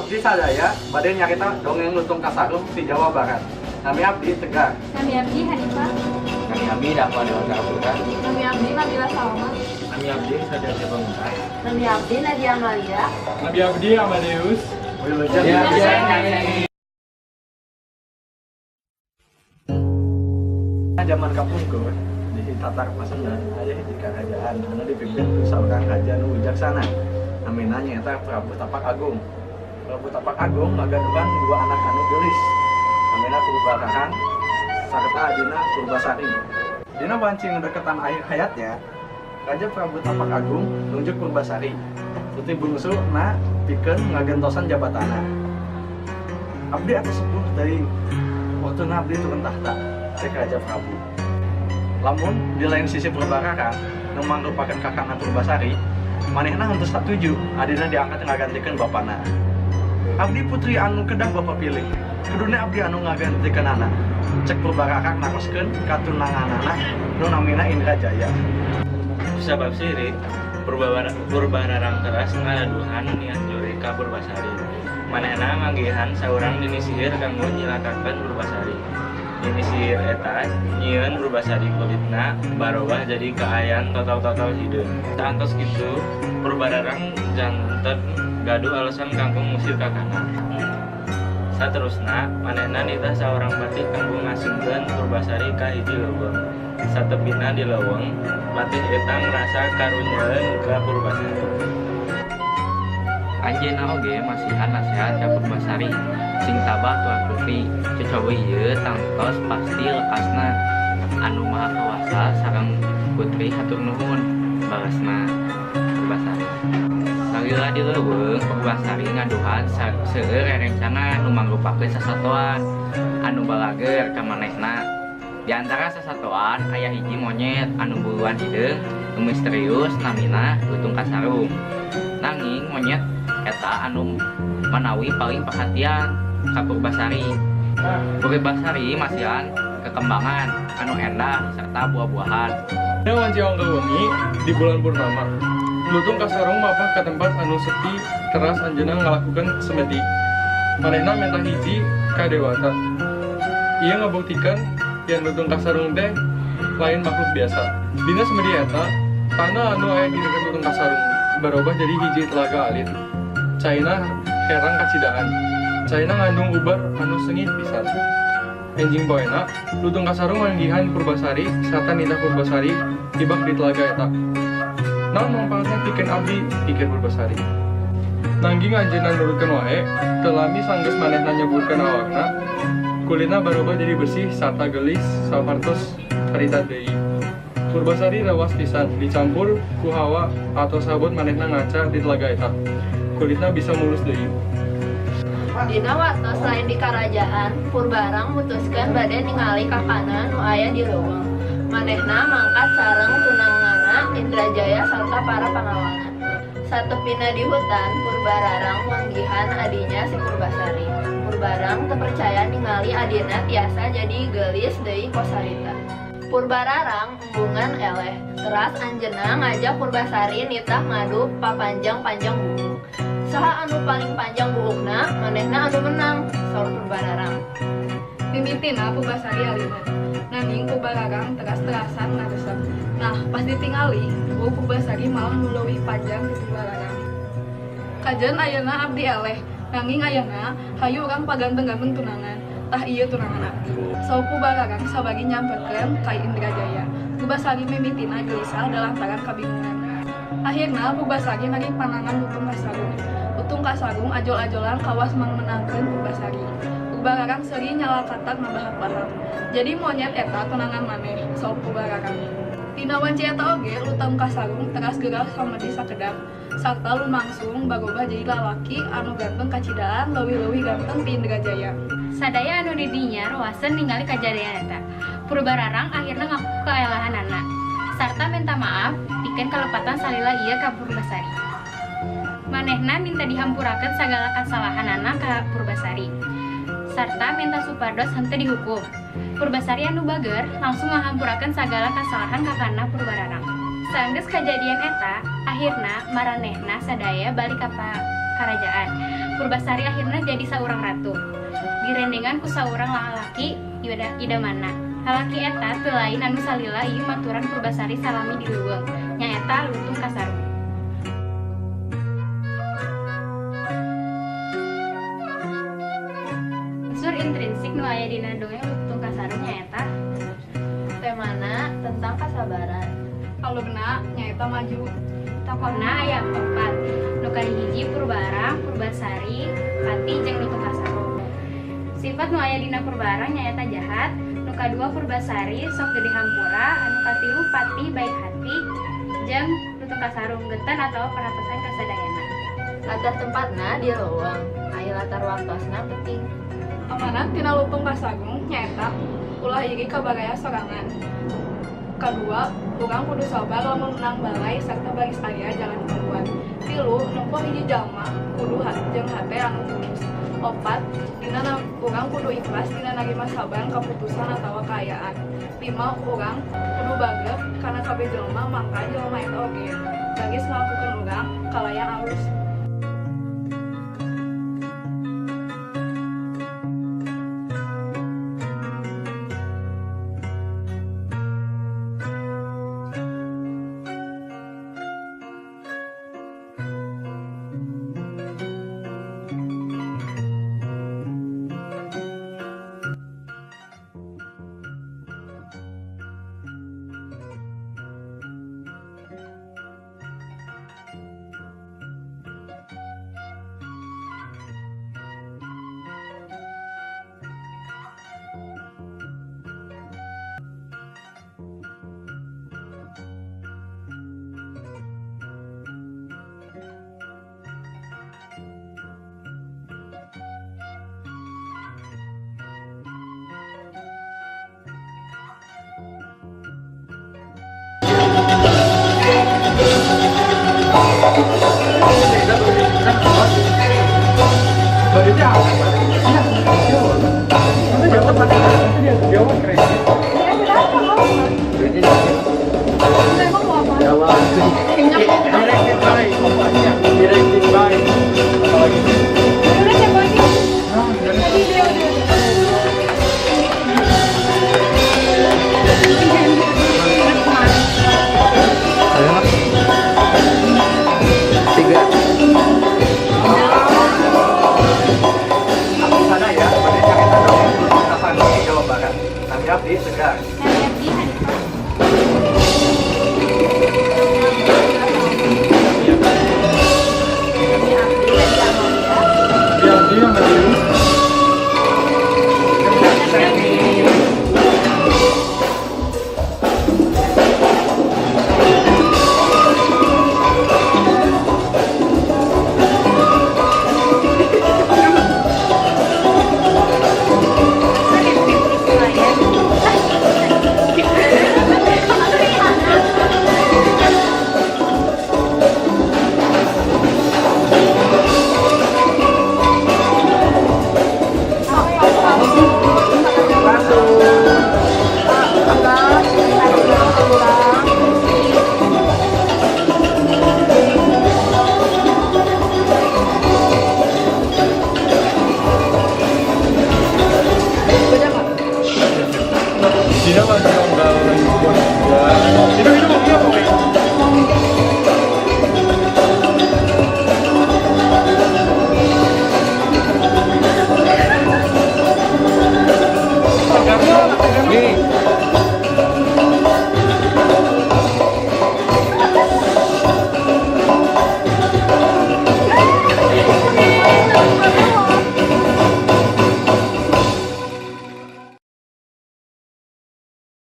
Abdi sadaya bade nyarita dongeng Lutung Kasarung di Jawa Barat. Nami abdi Tegar. Nami abdi Hanifah. Nami abdi Dakwa Dewa Putra. Nami abdi Nabila Salma. Nami abdi Sadar Pamungkas. Nami abdi Nadia Amalia. Nami abdi Amadeus. Wilujeng. Ya. Zaman kapungkur di Tatar Pasundan aya hiji karajaan anu dipimpin ku saurang raja nu wijaksana. Namina nyaeta Prabu Tapak Agung. Prabu Tapak Agung ngagaduhan dua anak anu geulis. Namina Purbararang sarta adina Purbasari. Dina wanci ngedeketan akhir hayatnya, Raja Prabu Tapak Agung nunjuk Purbasari putri bungsu na pikeun ngagentosan jabatanna. "Abdi atos sepuh teuing, waktuna abdi turun tahta," cek Raja Prabu. Lamun di lain sisi Purbararang nu mangrupakeun kakakna Purbasari, manehna henteu satuju adina diangkat ngagantikeun bapana. "Abdi putri anu kedah Bapak pilih, kuduna abdi anu ngagantikeunana," cek Purbararang naroskeun ka tunanganana nu namina Indrajaya. Sabab sirik, Purbararang teras ngaladuhan niat jurig ka Purbasari. Manehna manggihan saurang nini sihir kanggo nyilakakeun Purbasari. Nini sihir eta nyieun Purbasari kulitna barobah jadi kaayan total-total hideung. Saantos kitu, Purbararang janten gaduh alasan kanggo ngusir kakana. Saterusna, manehna nitah saurang patih kanggo ngasingkeun Purbasari ka hiji leuweung. Satepina di leuweung, patih eta ngrasa karunyeun ka Purbasari. Anjeunna oge masihan nasehat ka Purbasari, "Sing tabah, Tuan Putri, cocoba ieu tangtos pasti lekasna. Anu Maha Kawasa sareng Putri hatur nuhun," balesna Purbasari. Salila di leuweung, Purbasari ngaduhan seueur rerencangan nu mangrupakeun sasatoan anu balager ka manehna. Di antara sasatoan aya hiji monyet anu buluan hideung nu misterius namina Lutung Kasarung. Nanging monyet eta anu manawi paling perhatian ka Purbasari. Purbasari masihan kekembangan anu endah serta buah-buahan. Dina wanci onggal wengi di bulan purnama, Lutung Kasarung mapah ke tempat anu sepi teras anjeunna ngalakukan semedi. Manehna menta hiji ka dewata. Ieu ngabuktikan yen Lutung Kasarung teh lain makhluk biasa. Dina semedi eta, tanah anu aya di deket Lutung Kasarung berubah jadi hiji telaga alit. Caina herang kacidaan. Caina ngandung ubar anu seungit pisan. Enjing poena, Lutung Kasarung manggihan Purbasari sarta nitah Purbasari tibak di telaga eta. "Naon mangpaatna pikeun abdi?" pikir Purbasari. Nanging anjeunna nurutkeun wae. Teu lami sanggeus manehna nyeburkeun awakna, kulitna barobah jadi bersih sarta geulis sapartos harita deui. Purbasari rewas pisan dicampur ku hawa atau sabut manehna ngaca di telaga eta. Kulitna bisa mulus deui. Dina waktos lain di karajaan, Purbarang mutuskeun bade ningali kakana nu aya di leuweung. Manehna mangkat sareng tunanganna Indrajaya sarta para pangawalna. Satepina di hutan, Purbararang manggihan adinya si Purbasari. Purbarang teu percaya ningali adina tiasa jadi geulis deui kos harita. Purbararang embungan eleh, teras anjeunna ngajak Purbasari nitah ngadu papanjang-panjang buuk. "Saha anu paling panjang buukna, manehna anu menang," saur Purbararang. Mimitina Purbasari aliman. Nanging Purbararang teras-terasan ngaresep. Nah, pas ditingali, buuk Purbasari malah nu leuwih panjang ti Purbararang. "Kajen ayeuna abdi eleh, nanging ayeuna hayu urang paganteng-ganteng tunangan. Tah, ieu tunangan abdi," saur Purbararang sabari nyamperkeun ka Indrajaya. Purbasari mimitina gelisah da lantaran kabingungan. Akhirna Purbasari narik panangan Lutung Kasarung. Lutung Kasarung ajol-ajolan kawas mangmenangkeun Purbasari. Purbararang seuri nyalakatak ngabahak-bahak. "Jadi monyet eta tunangan maneh," saur Purbararang. Dina wanci eta oge Lutung Kasarung teras geura samedi sakedap sarta lumangsung barobah jadi lalaki anu ganteng kacidaan, leuwih-leuwih ganteng ti Indrajaya. Sadaya anu di dinya ruaseun ningali kajadian eta. Purbararang akhirna ngaku kaelahanana sarta minta maaf pikeun kalepatan salila ieu ka Purbasari. Manehna minta dihampurakeun sagala kasalahanana ka Purbasari sarta minta supados henteu dihukum. Purbasari anu bager langsung ngahampurakeun sagala kasalahan kakana Purbararang. Sanggeus kajadian eta, akhirna maranehna sadaya balik ka karajaan. Purbasari akhirna jadi saurang ratu. Direndengan ku saurang lalaki idamana. Lalaki eta teu lain anu salila ieu maturan Purbasari salami di leuweung, nyaeta Lutung Kasarung. Unsur intrinsik nu aya dina dongeng Lutung Kasarung nyaeta Temana tentang kasabaran. Alurna nyaeta maju. Tokohna aya opat. Nu kahiji Purbarang, Purbasari, Pati jeung Lutung Kasarung. Sifat nu aya dina Purbarang nyaeta jahat, nu kadua Purbasari sok gede hampura, anu katilu Pati baik hati, jeung Lutung Kasarung geten atawa perhatosan kasadayana. Latar tempatna di leuweung, aya latar waktosna peuting. Amanat tina Lutung Kasarung nyaeta ulah iri ka baraya sorangan. Kadua, urang kudu sabar lamun menang balai sarta baris aya jalan keluar. Tilu, nempo hiji jalma kudu jeung hate anu tulus. Opat, dina urang kudu ikhlas dina narima saban kaputusan atawa kaayaan. Lima, urang kudu bager kana kabeh jelema mangka jelema eta oge baris ngalakukeun urang kalayan alus. Abdi Segar. Nami abdi Hanifah. Nami abdi Lesti Amalia. Nami abdi Amadeus. Dina masih tanggal 23. Itu mau apa, Wei? Nih.